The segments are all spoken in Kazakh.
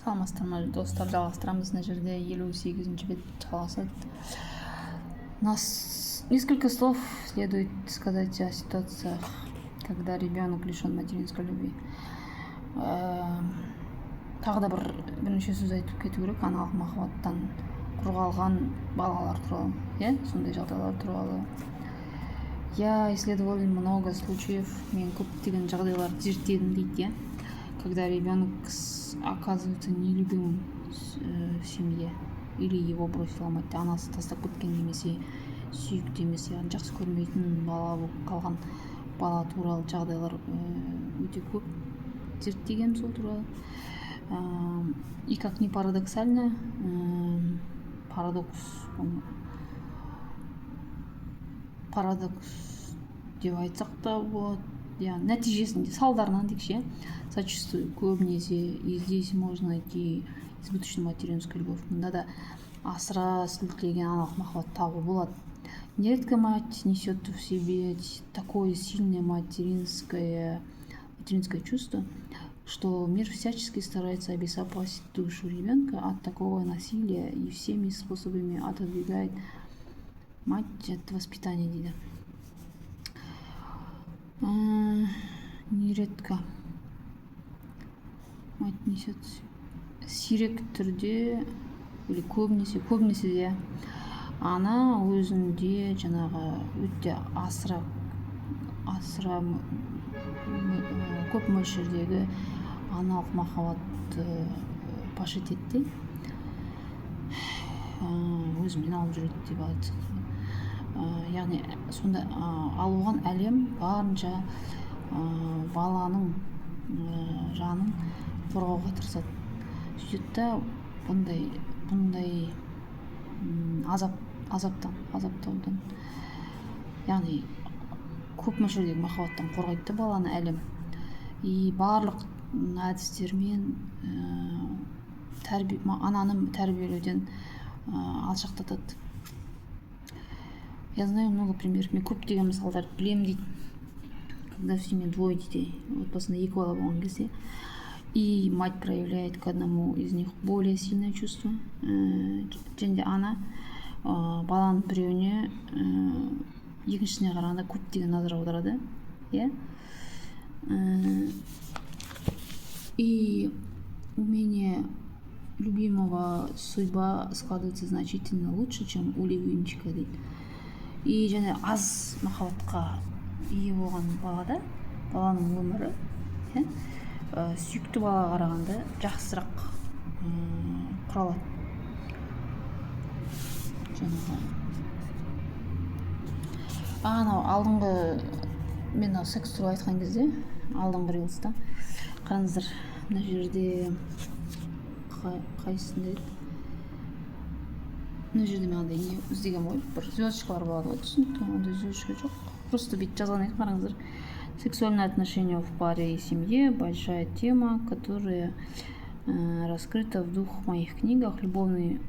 Саламатсыздар ма, достар! Жалғастырамыз. Мына жерде 58-бет жалғасады. Нас несколько слов следует сказать о ситуациях, когда ребенок лишен материнской любви. Тағы да бірнеше сөз айтып кету керек аналық махаббаттан құр қалған балалар туралы, иә, сондай жағдайлар туралы. Я исследовал много случаев, мен көптеген жағдайларды зерттедім дейді, иә, когда ребенок оказывается нелюбимым в семье или его бросила мать, анасы тастап кеткен немесе сүйікті емес, яғни жақсы көрмейтін бала болып қалған бала туралы жағдайлар өте көп зерттегенмін сол туралы. И, как ни парадоксально, парадокс, парадокс деп айтсақ та болады, иә, нәтижесінде, салдарынан дейікші, иә, зачастую, көбінесе, и здесь можно найти избыточную материнскую любовь, мұнда да асыра сілтілеген аналық махаббат табуға болады. Нередко мать несет в себе такое сильное материнское чувство, что мир всячески старается обезопасить душу ребенка от такого насилия и всеми способами отодвигает мать от воспитания дейді. Нередко мать несет, сирек түрде или көбінесе де ана өзінде жаңағы өте асыра көп мөлшердегі аналық махаббатты паш етеді де, өзімен алып жүреді деп айтсақ, яғни сонда ал оған әлем барынша баланың жанын қорғауға тырысады. Сөйтеді да, бұндай азаптан, азаптаудан, яғни көп мөлшердегі махаббаттан қорғайды да баланы әлем и барлық әдістермен тәрбие, ананы тәрбиелеуден алшақтатады. Я знаю много примеров, мен көптеген мысалдарды білемін дейді, когда в семье двое детей, отбасында екі бала болған кезде, и мать проявляет к одному из них более сильное чувство, және де ана баланың біреуіне екіншісіне қарағанда көптеген назар аударады, иә. И умение любимого судьба складывается значительно лучше, чем у любимчика дейді. И және аз махаббатқа ие болған балада, баланың өмірі, иә, сүйікті балаға қарағанда жақсырақ құралады. Жаңағы анау алдыңғы мен мынау секс туралы айтқан кезде, алдыңғы рилста, қараңыздар, мына жерде қайсысында еді? Мына жерде мен андай не іздегенмін ғой, бір звездочкалар болады ғой, түсінікті. Ондай звездочка жоқ, просто бүйтіп жазған екен, қараңыздар: «Сексуальные отношения в паре и семье – большая тема, которая раскрыта в двух моих книгах: „Любовный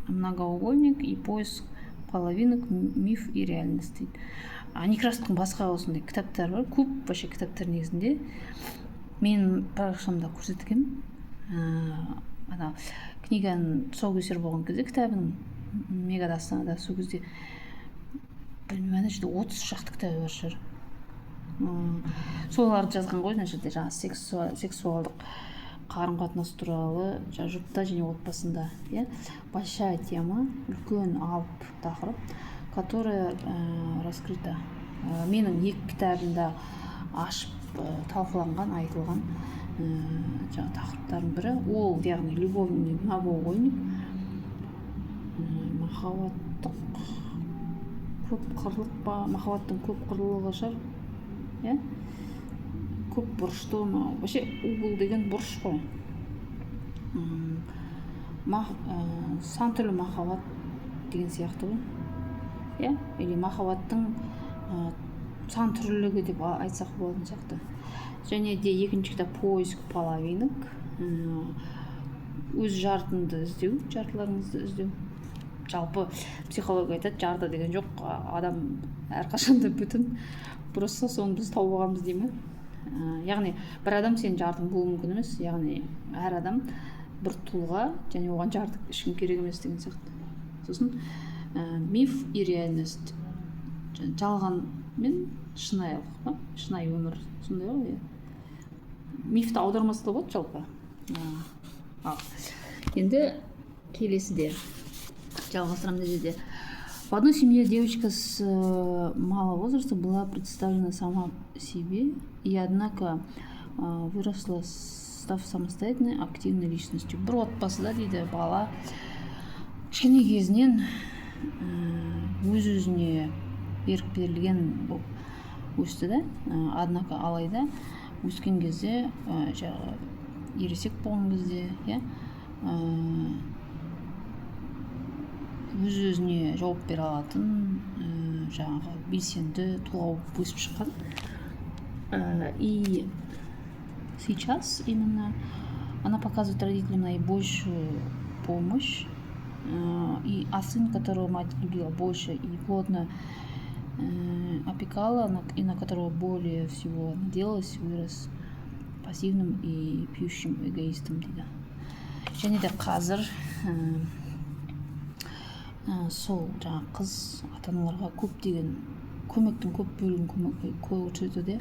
многоугольник“ и „Поиск половинок. Миф и реальность“», – дейді. А Некрасовтың басқа осындай кітаптары бар, көп вообще кітаптар. Негізінде мен парақшамда көрсеткенмін, ана книганың тұсаукесері болған кезде кітабының Мегада, Астанада. Сол кезде, білмеймін, ана жерде 30 шақты кітабы бар шығар. Соларды жазған ғой. Мына жерде жаңағы сексуалдық қарым қатынас туралы, жаңағы жұпта және отбасында, иә, большая тема, үлкен алып тақырып, которая раскрыта, менің екі кітабымда ашып талқыланған, айтылған жаңағы тақырыптардың бірі ол, яғни «Любовный многоугольник», махаббаттық көп қырлық па, махаббаттың көп қырлылығы шығар, иә, көп бұрышты ма. Вообще угол деген бұрыш қой. Сан түрлі махаббат деген сияқты ғой, иә, или махаббаттың сан түрлілігі деп айтсақ болатын сияқты. Және де екінші кітап «Поиск половинок», өз жартыңды іздеу, жартыларыңызды іздеу. Жалпы психология айтады, жарты деген жоқ, адам әрқашанда бүтін, просто соны біз тауып алғанбыз дей ма. Яғни бір адам сенің жартың болуы мүмкін емес, яғни әр адам бір тұлға және оған жар ешкім керек емес деген сияқты. Сосын миф и реальность, жалған мен шынайылық па, шынайы өмір сондай ғой, иә. Мифті аудармаса да болады жалпы. Ал енді келесіде жалғастырамын. Мына жерде: в одной семье девочка с малого возраста была представлена сама себе и, однако, выросла, став самостоятельной, активной личностью. Бір отбасыда, дейді, бала кішкене кезінен өз өзіне ерік берілген болып өсті да. Однако, алайда, өскен кезде, жаңағы ересек болған кезде, иә, өз өзіне жауап бере алатын, жаңағы белсенді тұлға болып өсіп шыққан. И сейчас именно она показывает родителям наибольшую помощь, и сын, которого мать любила больше и плотно опекала и на которого более всего надеялась, вырос пассивным и пьющим эгоистом, дейді. Және де қазір сол жаңағы қыз ата аналарға көптеген көмектің көп бөлігін көмек көрсетуде,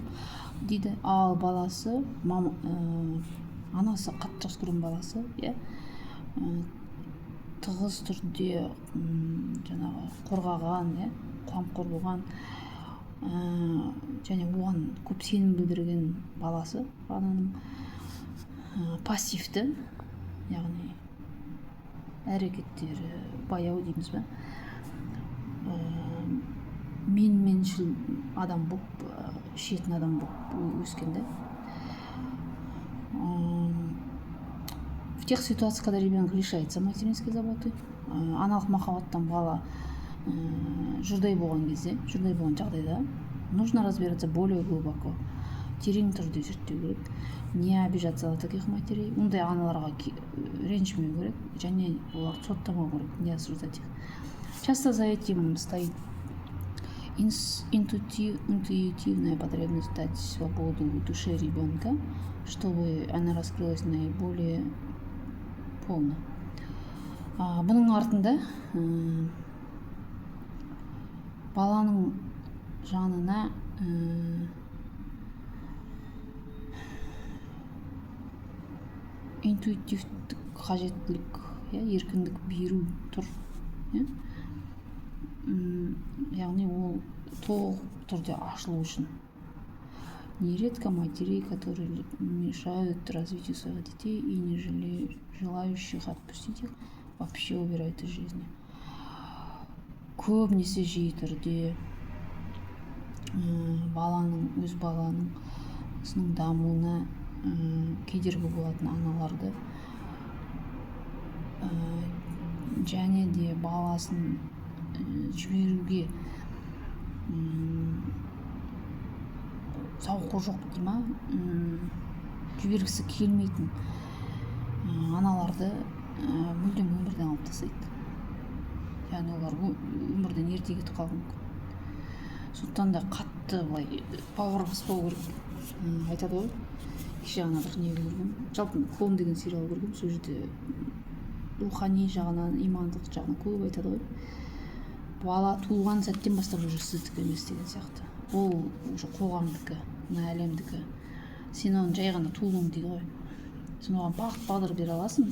дейді. Ал баласы, мама, анасы қатты жақсы көрген баласы, иә, тығыз түрде жаңағы қорғаған, иә, қамқор болған және оған көп сенім білдірген баласы ананың пассивті, яғни әрекеттері баяу дейміз ба, менменшіл адам болып, ішетін адам болып өскен да. В тех ситуациях, когда ребенок лишается материнской заботы, аналық махаббаттан бала жұрдай болған кезде, жұрдай болған жағдайда, нужно разбираться более глубоко, терең түрде зерттеу керек, не обижаться на таких матерей, ондай аналарға ренжімеу керек және оларды соттамау керек, не осуждать их. Часто за этим стоит интуитивная потребность дать свободу душе ребенка, чтобы она раскрылась наиболее полно. Бұның артында баланың жанына интуитивтік қажеттілік, иә, еркіндік беру тұр, иә. Яғни ол толық түрде ашылу үшін. Нередко матерей, которые мешают развитию своих детей и не желающих отпустить их, вообще убирают из жизни. Көбінесе, жиі түрде баланың, өз баланың дамуына кедергі болатын аналарды және де баласын жіберуге зауқы жоқ дей ма, жібергісі келмейтін аналарды мүлдем өмірден алып тастайды, яғни олар өмірден ерте кетіп қалуы мүмкін. Сондықтан да қатты былай бауыр баспау керек. Айтады ғой, кеше ғана бір не көргенмін, жалпы «Клон» деген сериал көргенмін. Сол жерде рухани жағынан, имандылық жағынан көп айтады ғой, бала туылған сәттен бастап уже сіздікі емес деген сияқты, ол уже қоғамдікі, мына әлемдікі. Сен оны жай ғана тудың дейді ғой, сен оған бағыт бағдар бере аласың,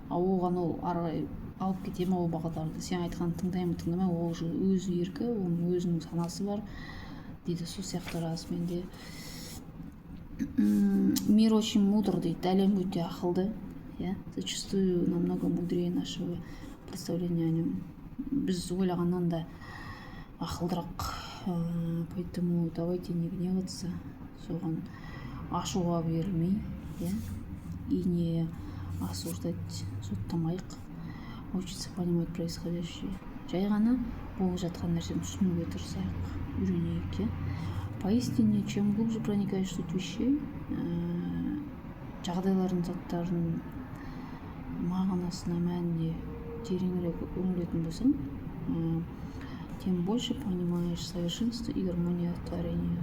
ал оған ол ары қарай алып кете ма, ол бағдарды, сен айтқанды тыңдай ма, тыңдамай, ол уже өз еркі, оның өзінің санасы бар дейді. Сол сияқты расымен де мир очень мудр, дейді, әлем өте ақылды, иә, зачастую намного мудрее нашего представления о нем, біз ойлағаннан да ақылдырақ. Поэтому давайте не гневаться, соған ашуға берілмей, иә, и не осуждать, соттамайық, учиться понимать происходящее, жай ғана болып жатқан нәрсені түсінуге тырысайық, үйренейік, иә. Поистине, чем глубже проникаешь в суть вещей, жағдайлардың, заттардың мағынасына, мәніне тереңірек үңілетін болсаң, тем больше понимаешь совершенство и гармония творения.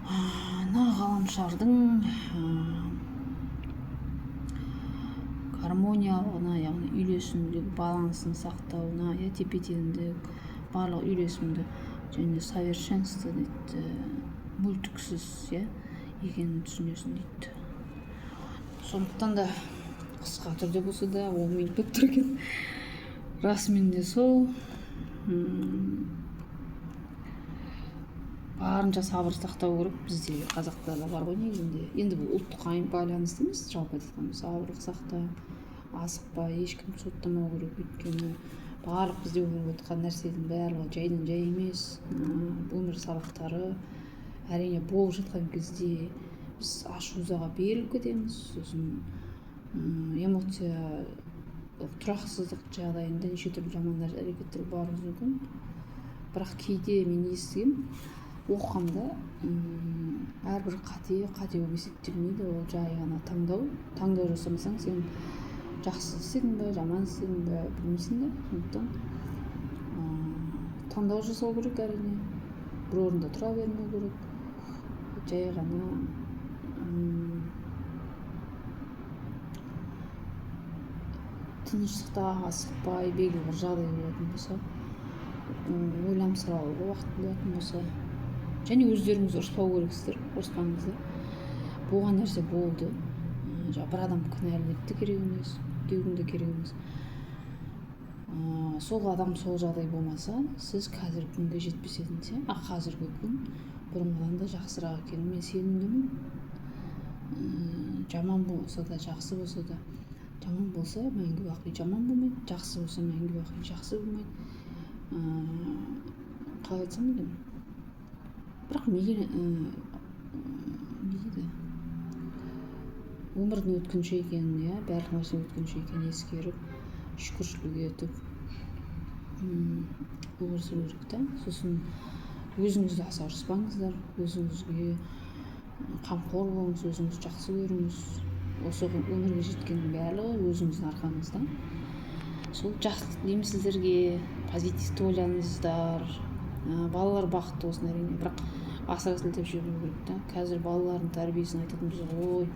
Мына ғаламшардың Гармониялығына, яғни үйлесімділік, балансын сақтауына, иә, тепе теңдік, барлық үйлесімді және совершенство дейді, мүлтіксіз, иә, екенін түсінесің дейді. Сондықтан да қысқа түрде болса да 10 минут болып тұр екен. Расымен де сол, барынша сабыр сақтау керек. Бізде, қазақтарда бар ғой негізінде. Енді бұл ұлтқа байланысты емес, жалпы айтқанда, сабырлық сақта, асықпа, ешкімді соттамау керек. Өйткені барлық бізде өмір өткен нәрсенің барлығы жайдан жай емес, өмір сабақтары. Әрине, болып жатқан кезде біз ашу ызаға беріліп кетеміз, сосын эмоция тұрақсыздық жағдайында неше түрлі жаман әрекеттер баруымыз мүмкін. Бірақ кейде мен естігемін, оқығанда, әрбір қате қате болып есептелмейді, ол жай ғана таңдау. Таңдау жасамасаң, сен жақсы істедің бе, жаман істедің бе, білмейсің да. Сондықтан таңдау жасау керек, әрине, бір орында тұра бермеу керек. Жай ғана тыныштықта, асықпай, белгілі бір жағдай болатын болса, ойланып сұрауға уақыт болатын болса. Және өздеріңіз ұрыспау керексіздер, ұрыспаңыздар. Болған нәрсе болды, жаңағы бір адам кінәлі те керек емес, деудің де керек емес. Сол адам, сол жағдай болмаса, сіз қазіргі күнге жетпес едіңіз, иә. А қазіргі күн бұрынғыдан да жақсырақ екеніне мен сенімдімін. Жаман болса да, жақсы болса да, жаман болса, мәңгі бақи жаман болмайды, жақсы болса, мәңгі бақи жақсы болмайды. Қалай айтсам екен, бірақ неге, не дейді, өмірдің өткінші екенін, иә, барлық нәрсе өткінші екенін ескеріп, шүкіршілік етіп, өмір сүру керек та. Сосын өзіңізді аса ұрыспаңыздар, өзіңізге қамқор болыңыз, өзіңізді жақсы көріңіз. Осы өмірге жеткеннің барлығы өзіңіздің арқаңызда. Сол, жақсылық тілеймін сіздерге, позитивті ойланыңыздар. Балалар бақытты болсын, әрине, бірақ асыра сілтеп жібермеу керек та. Қазір балалардың тәрбиесін айтатын болсақ, ой,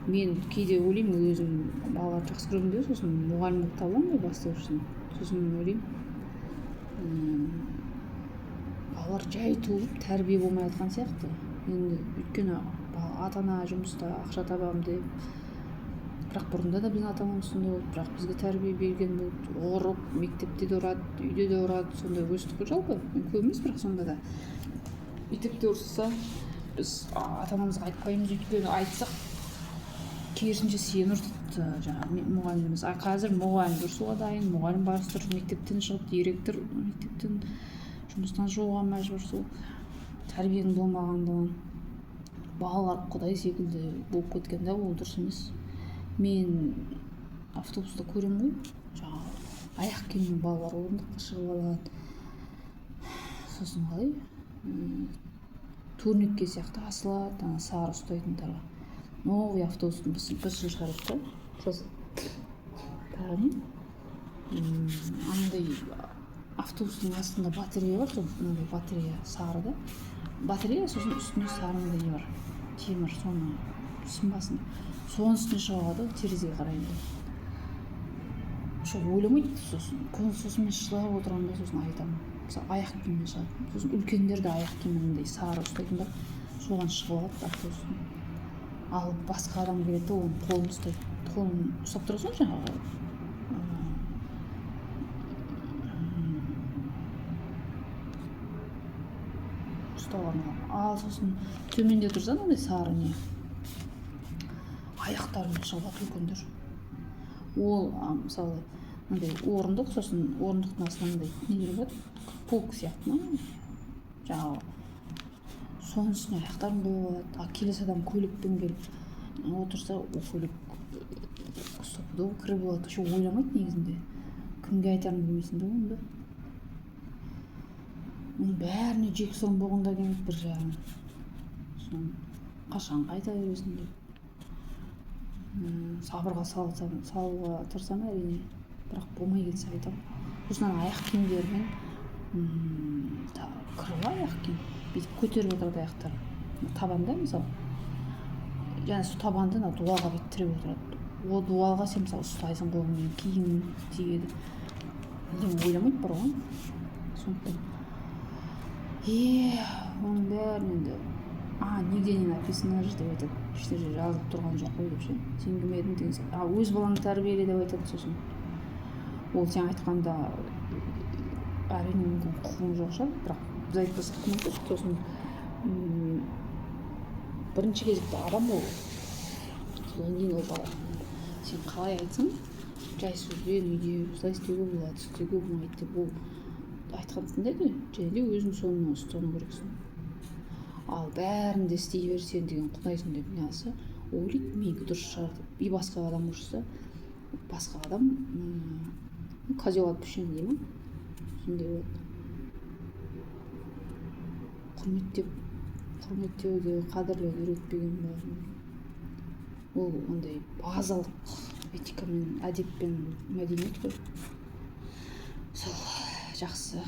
мен кейде ойлаймын, өзім балаларды жақсы көремін де, сосын мұғалім болып табыламын ғой бастауыштан. Сосын мен ойлаймын, балалар жай туылып, тәрбие болмай жатқан сияқты енді. Өйткені ата ана жұмыста, ақша табамын деп. Бірақ бұрында да біздің ата анамыз сондай болды, бірақ бізге тәрбие берген болды. Ұрып, мектепте де ұрады, үйде де ұрады, сондай өстік қой жалпы. Көп емес, бірақ сонда да мектепте ұрысса, біз ата анамызға айтпаймыз, өйткені айтсақ, керісінше, сені ұрсады жаңағы мұғаліміміз. А қазір мұғалімді ұрсуға дайын, мұғалім бастыр мектептен шығып, директор мектептен, жұмыстан шығуға мәжбүр. Сол тәрбиенің болмағандығынан балалар құдай секілді болып кеткен да, ол дұрыс емес. Мен автобуста көремін ғой, жаңағы аяқ киіммен балалар орындыққа шығып алады. Сосын қалай, турникке сияқты асылады ана сары ұстайтындарға. Новый автобустың бысын шығарады да. Сосын тағы не, анандай автобустың астында батарея бар, сол мынандай батарея, сары да батарея, сосын үстінде сары мынандай не бар, темір, соны сынбасын, соның үстіне шығып алады ғой, терезеге қараймын деп. Сол ойламайды. Сосын күн, сосын мен жылап отырамын да, сосын айтамын. Мысалы, аяқ киіммен шығады. Сосын үлкендер де аяқ киіммен мындай сары ұстайтын бар, соған шығып алады автобустың. Ал басқа адам келеді да, оның қолын ұстайды, қолын ұстап тұрасың ғой жаңағы ұстауға арналған. Ал сосын төменде тұрса, мынандай сары не, аяқтарымен шығып алады үлкендер. Ол мысалы, мынандай орындық, сосын орындықтың астында мынандай нелер болады, полка сияқты ма жаңағы, соның үстіне аяқтарын қойып алады. А келесі адам көйлекпен келіп отырса, ол көйлек стопудово кір болады. Вообще ойламайды негізінде. Кімге айтарыңды білмейсің да оны. Оның бәріне жексұрын болғың да келмейді бір жағынан. Соны қашан қайта бересің деп. Сабырға салуға тырысамын, әрине, бірақ болмай кетсе, айтамын. Сосын ана аяқ киімдерімен, кір ғой аяқ киім, бүйтіп көтеріп отырады аяқтарын табанда, мысалы, және сол табанды ана дуалға бүйтіп тіреп отырады. Ол дуалға сен, мысалы, ұстайсың қолыңмен, киім тиеді, мүлдем ойламайды бар ғой. Сондықтан оның бәрін енді «А нигде не написано же» деп айтады, ешнәрсе жазылып тұрған жоқ қой деп ше, сен кім едің деген сияқты. А өз балаңды тәрбиеле деп айтады. Сосын ол сен айтқанда, әрине, мүмкін, құқығың жоқ шығар, бірақ біз айтпасақ, кім айтады? Сосын бірінші кезекте адам ол, содан кейін ол бала. Сен қалай айтсаң, жай сөзбен, үйде осылай істеуге болады, істеуге болмайды деп, ол айтқанды тыңдайды ғой. Және де өзің соны ұстану керексің. Ал бәрін де істей берсең деген, құдайсың деп не алса, ойлайды, менікі дұрыс шығар деп. И басқа адам ұрысса, басқа адам козел отпущения дей ма, сондай болады. Құрметтеп, құрметтеуді, қадірлеуді үйретпеген ба? Ол андай базалық этика мен әдеп пен мәдениет қой. Сол жақсы.